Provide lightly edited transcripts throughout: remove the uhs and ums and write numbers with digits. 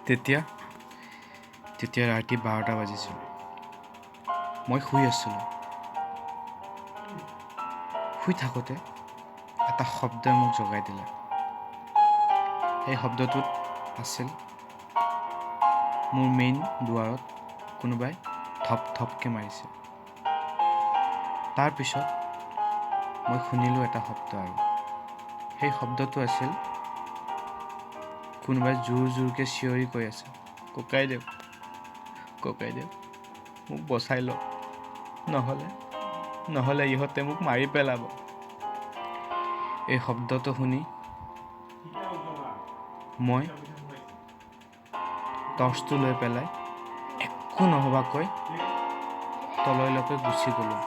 তেতিয়া তেতিয়া ৰাতি 12টা বাজিছিল। মই শুই আছিলোঁ। শুই থাকোঁতে এটা শব্দই মোক জগাই দিলে। সেই শব্দটোত আছিল মোৰ মেইন দুৱাৰত কোনোবাই ধপ ধপকৈ মাৰিছে। তাৰপিছত মই শুনিলোঁ এটা শব্দ, আৰু সেই শব্দটো আছিল কোনোবাই জোৰ জোৰকৈ চিঞৰি কৈ আছে, "ককাইদেউ, ককাইদেউ, মোক বচাই লওক, নহ'লে ইহঁতে মোক মাৰি পেলাব।" এই শব্দটো শুনি মই টৰ্চটো লৈ পেলাই একো নভবাকৈ তললৈকে গুচি গ'লোঁ।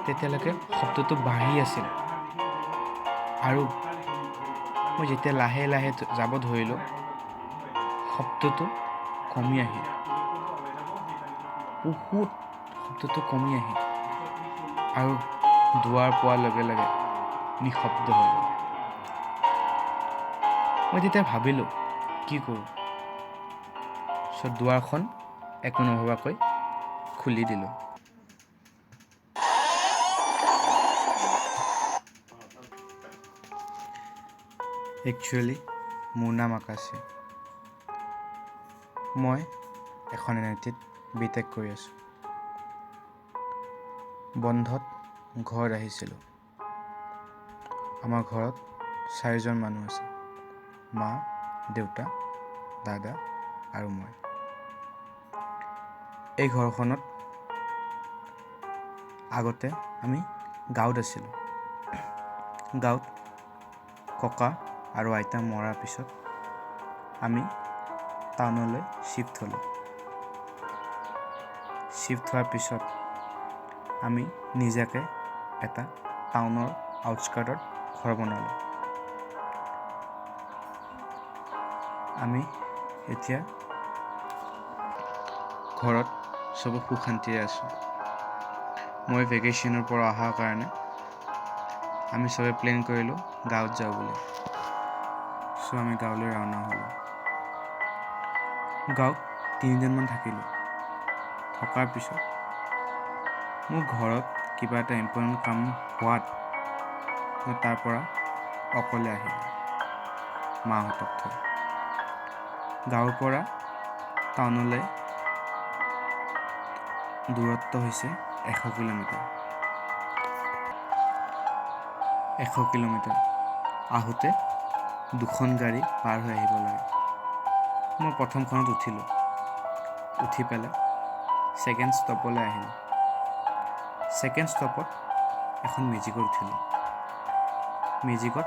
তেতিয়ালৈকে শব্দটো বাঢ়ি আছিল আৰু মই যেতিয়া লাহে লাহে যাব ধৰিলোঁ, শব্দটো কমি আহিল বহুত। শব্দটো কমি আহিল আৰু দুৱাৰ পোৱাৰ লগে লগে নিঃশব্দ হৈ গ'ল। মই তেতিয়া ভাবিলোঁ, কি কৰোঁ? চ' দুৱাৰখন একো নভবাকৈ খুলি দিলোঁ। একচুৱেলি মোৰ নাম আকাশে। মই এখন এনআইটিত বি টেক কৰি আছোঁ। বন্ধত ঘৰত আহিছিলোঁ। আমাৰ ঘৰত চাৰিজন মানুহ আছে, মা, দেউতা, দাদা আৰু মই। এই ঘৰখনত আগতে আমি গাঁৱত আছিলোঁ। গাঁৱত ককা আৰু আইতা মৰাৰ পিছত আমি টাউনলৈ শ্বিফ্ট হ'লোঁ। শ্বিফ্ট হোৱাৰ পিছত আমি নিজাকৈ এটা টাউনৰ আউটস্কাৰ্টত ঘৰ বনালোঁ। আমি এতিয়া ঘৰত চবে সুখ শান্তিৰে আছোঁ। মই ভেকেশ্যনৰ পৰা অহাৰ কাৰণে আমি চবে প্লেন কৰিলোঁ গাঁৱত যাওঁ বুলি। চ' আমি গাঁৱলৈ ৰাওনা হ'লোঁ। গাঁৱত 3দিনমান থাকিলোঁ। থকাৰ পিছত মোৰ ঘৰত কিবা এটা ইম্পৰ্টেণ্ট কাম হোৱাত মই তাৰ পৰা অকলে আহিলোঁ মাহঁতক থৈ। গাঁৱৰ পৰা টাউনলৈ দূৰত্ব হৈছে 100 কিলোমিটাৰ। 100 কিলোমিটাৰ আহোঁতে দুখন গাড়ী পাৰ হৈ আহিব লাগে। মই প্ৰথমখনত উঠিলোঁ। উঠি পেলাই ছেকেণ্ড ষ্টপলৈ আহিলোঁ। ছেকেণ্ড ষ্টপত এখন মেজিকত উঠিলোঁ। মেজিকত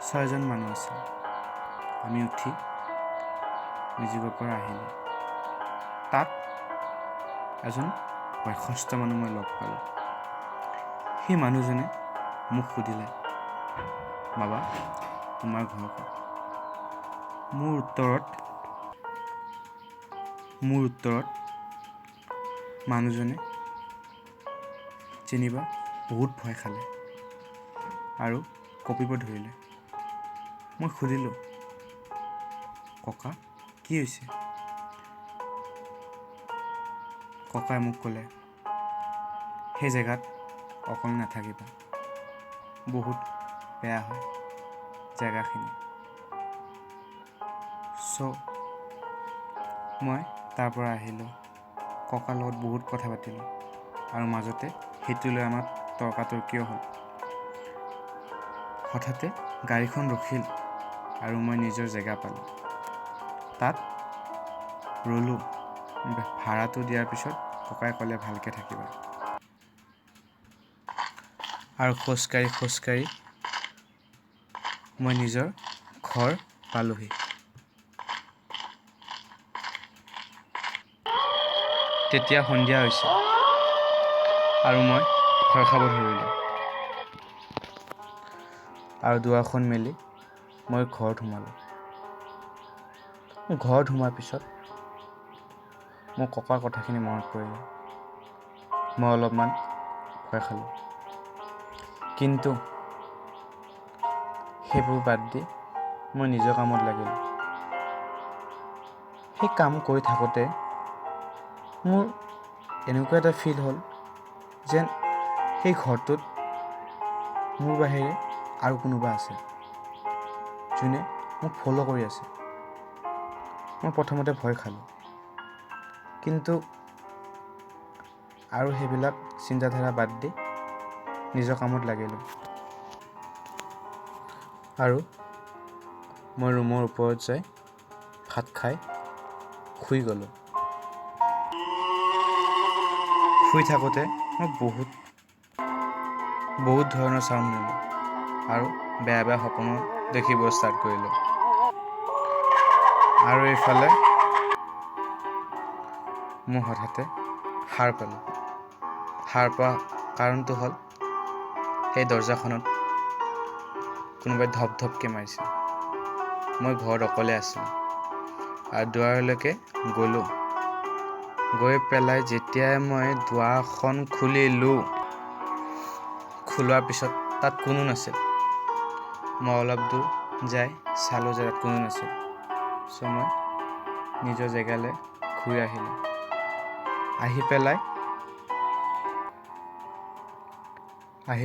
ছয়জন মানুহ আছিল। আমি উঠি মেজিকৰ পৰা আহিলোঁ। তাত এজন বয়সস্থ মানুহ মই লগ পালোঁ। সেই মানুহজনে মোক সুধিলে, "বাবা, তোমাৰ ঘৰ ক'ত?" মোৰ উত্তৰত মানুহজনে যেনিবা বহুত ভয় খালে আৰু কঁপিব ধৰিলে। মই সুধিলোঁ, "ককা, কি হৈছে?" ককাই মোক ক'লে, "সেই জেগাত অকলে নাথাকিবা, বহুত বেয়া হয় জেগাখিনি।" চ' মই তাৰ পৰা আহিলোঁ। ককাৰ লগত বহুত কথা পাতিলোঁ আৰু মাজতে সেইটো লৈ আমাৰ তৰ্কাতৰ্কিও হ'ল। হঠাতে গাড়ীখন ৰখিল আৰু মই নিজৰ জেগা পালোঁ। তাত ৰ'লোঁ। ভাড়াটো দিয়াৰ পিছত ককাই ক'লে, "ভালকৈ থাকিবা।" আৰু খোজকাঢ়ি খোজকাঢ়ি মই নিজৰ ঘৰ পালোহি। তেতিয়া সন্ধিয়া হৈছে আৰু মই ভয় খাব ধৰিলোঁ আৰু দুৱাৰখন মেলি মই ঘৰত সোমালোঁ। ঘৰত সোমোৱাৰ পিছত মোৰ ককাৰ কথাখিনি মনত পৰিলে। মই অলপমান ভয় খালোঁ, কিন্তু সেইবোৰ বাদ দি মই নিজৰ কামত লাগিলোঁ। সেই কাম কৰি থাকোঁতে মোৰ এনেকুৱা এটা ফিল হ'ল যেন সেই ঘৰটোত মোৰ বাহিৰে আৰু কোনোবা আছে, যোনে মোক ফ'ল' কৰি আছে। মই প্ৰথমতে ভয় খালোঁ, কিন্তু আৰু সেইবিলাক চিন্তাধাৰা বাদ দি নিজৰ কামত লাগিলোঁ। আৰু মই ৰুমৰ ওপৰত যাই ভাত খাই শুই গ'লোঁ। শুই থাকোঁতে মই বহুত বহুত ধৰণৰ চাউণ্ড শুনিলোঁ আৰু বেয়া বেয়া সপোনো দেখিব ষ্টাৰ্ট কৰিলোঁ। আৰু এইফালে মই হঠাতে সাৰ পালোঁ। সাৰ পোৱা কাৰণটো হ'ল, সেই দৰ্জাখনত কোনোবাই ধপ ধপকৈ মাৰিছিল। মই ঘৰত অকলে আছিলোঁ আৰু দুৱাৰলৈকে গ'লোঁ। গৈ পেলাই যেতিয়াই মই দুৱাৰখন খুলিলোঁ, খোলাৰ পিছত তাত কোনো নাছিল। মই অলপ দূৰ যাই চালোঁ যে তাত কোনো নাছিল। চ' মই নিজৰ জেগালৈ ঘূৰি আহিলোঁ। আহি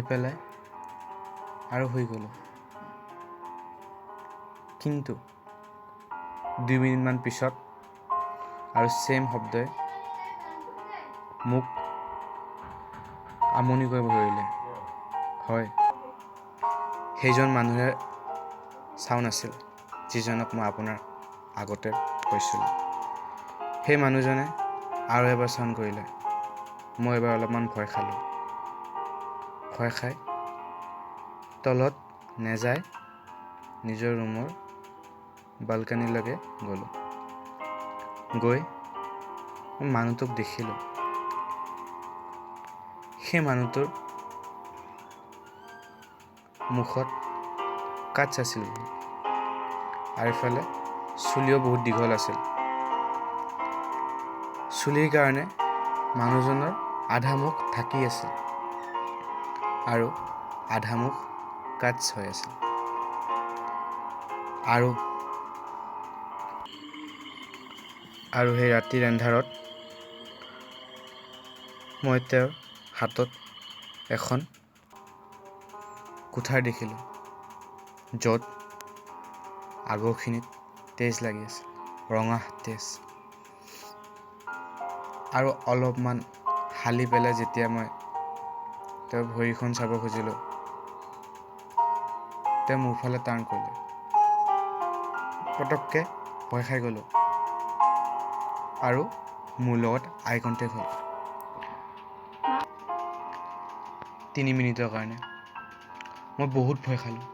পেলাই আৰু শুই গ'লোঁ। কিন্তু 2 মিনিটমান পিছত আৰু ছেইম শব্দই মোক আমনি কৰিব ধৰিলে। হয়, সেইজন মানুহে চাউণ্ড আছিল, যিজনক মই আপোনাৰ আগতে কৈছিলোঁ। সেই মানুহজনে আৰু এবাৰ চাউণ্ড কৰিলে। মই এবাৰ অলপমান ভয় খালোঁ। ভয় খাই তলত নেযাই নিজৰ ৰুমৰ বালকনিলৈকে গ'লোঁ। গৈ মই মানুহটোক দেখিলোঁ। সেই মানুহটোৰ মুখত কাটছ আছিল আৰু ইফালে চুলিও বহুত দীঘল আছিল। চুলিৰ কাৰণে মানুহজনৰ আধা মুখ ঢাকি আছিল আৰু আধা মুখ কাটছ হৈ আছিল। আৰু সেই ৰাতিৰ এন্ধাৰত মই তেওঁৰ হাতত এখন কুঠাৰ দেখিলোঁ, য'ত আগৰখিনিত তেজ লাগি আছিল, ৰঙা তেজ। আৰু অলপমান হালি পেলাই যেতিয়া মই তেওঁৰ ভৰিখন চাব খুজিলোঁ, তেওঁ মোৰ ফালে টাৰ্ণ কৰিলে। পটককৈ ভয় খাই গ'লোঁ আৰু মোৰ লগত আই কণ্টেক্ট হ'ল 3 মিনিটৰ কাৰণে। মই বহুত ভয় খালোঁ।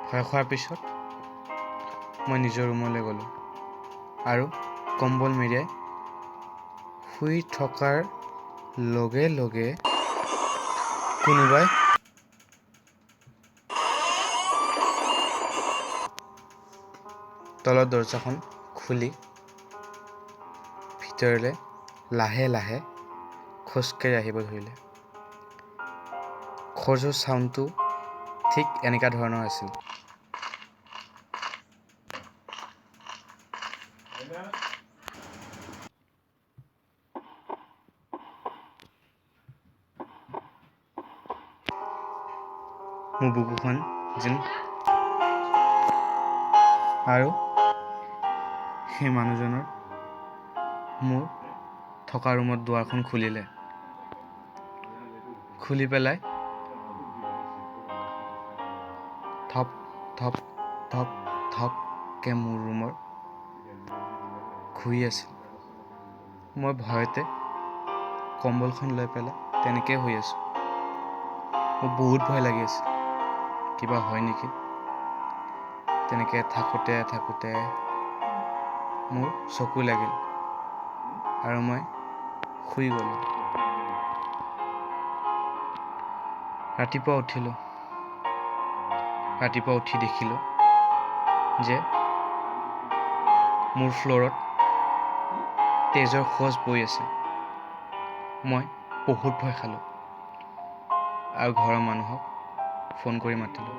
ভয় খোৱাৰ পিছত মই নিজৰ ৰুমলৈ গ'লোঁ আৰু কম্বল মেৰিয়াই শুই থকাৰ লগে লগে কোনোবাই তলৰ দৰ্জাখন খুলি ভিতৰলৈ লাহে লাহে খোজকাঢ়ি আহিব ধৰিলে। খোজৰ চাউণ্ডটো ঠিক এনেকুৱা ধৰণৰ আছিল। মোৰ বুকুখন যেন আৰু সেই মানুহজনৰ মোৰ থকা ৰুমত দুৱাৰখন খুলিলে। খুলি পেলাই ধপ ধপ ধপ ধপকৈ মোৰ ৰুমৰ ঘূৰি আছিল। মই ভয়তে কম্বলখন লৈ পেলাই তেনেকৈয়ে শুই আছোঁ। মোৰ বহুত ভয় লাগি আছিল, কিবা হয় নেকি। তেনেকৈ থাকোঁতে থাকোঁতে মোৰ চকু লাগিল আৰু মই শুই গ'লোঁ। ৰাতিপুৱা উঠিলোঁ। ৰাতিপুৱা উঠি দেখিলোঁ যে মোৰ ফ্ল'ৰত তেজৰ খোজ বৈ আছে। মই বহুত ভয় খালোঁ আৰু ঘৰৰ মানুহক ফোন কৰি মাতিলোঁ।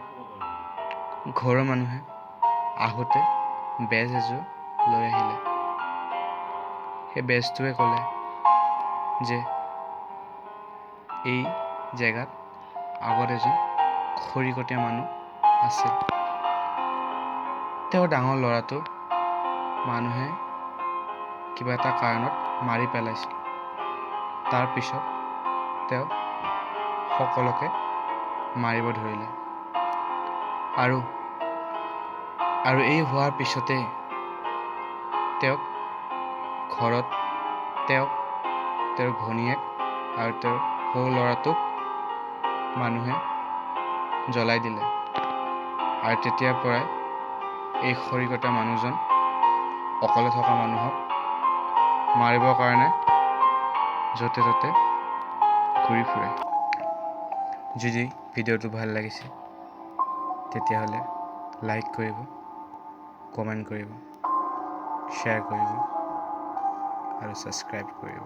ঘৰৰ মানুহে আহোঁতে বেজ এযোৰ লৈ আহিলে। সেই বেজটোৱে ক'লে যে এই জেগাত আগত এজন খৰিকটীয়া মানুহ আছিল। তেওঁৰ ডাঙৰ ল'ৰাটো মানুহে কিবা এটা কাৰণত মাৰি পেলাইছিল। তাৰপিছত তেওঁ সকলোকে মাৰিব ধৰিলে আৰু এই হোৱাৰ পিছতে তেওঁক ঘৰত তেওঁক, তেওঁৰ ঘৈণীয়েক আৰু তেওঁৰ সৰু ল'ৰাটোক মানুহে জ্বলাই দিলে। আৰু তেতিয়াৰ পৰাই এই খৰিকটা মানুহজন অকলে থকা মানুহক মাৰিবৰ কাৰণে য'তে ত'তে ঘূৰি ফুৰে। যদি ভিডিঅ'টো ভাল লাগিছে, তেতিয়াহ'লে লাইক কৰিব, কমেণ্ট কৰিব, শ্বেয়াৰ কৰিব আৰু ছাবস্ক্ৰাইব কৰিব।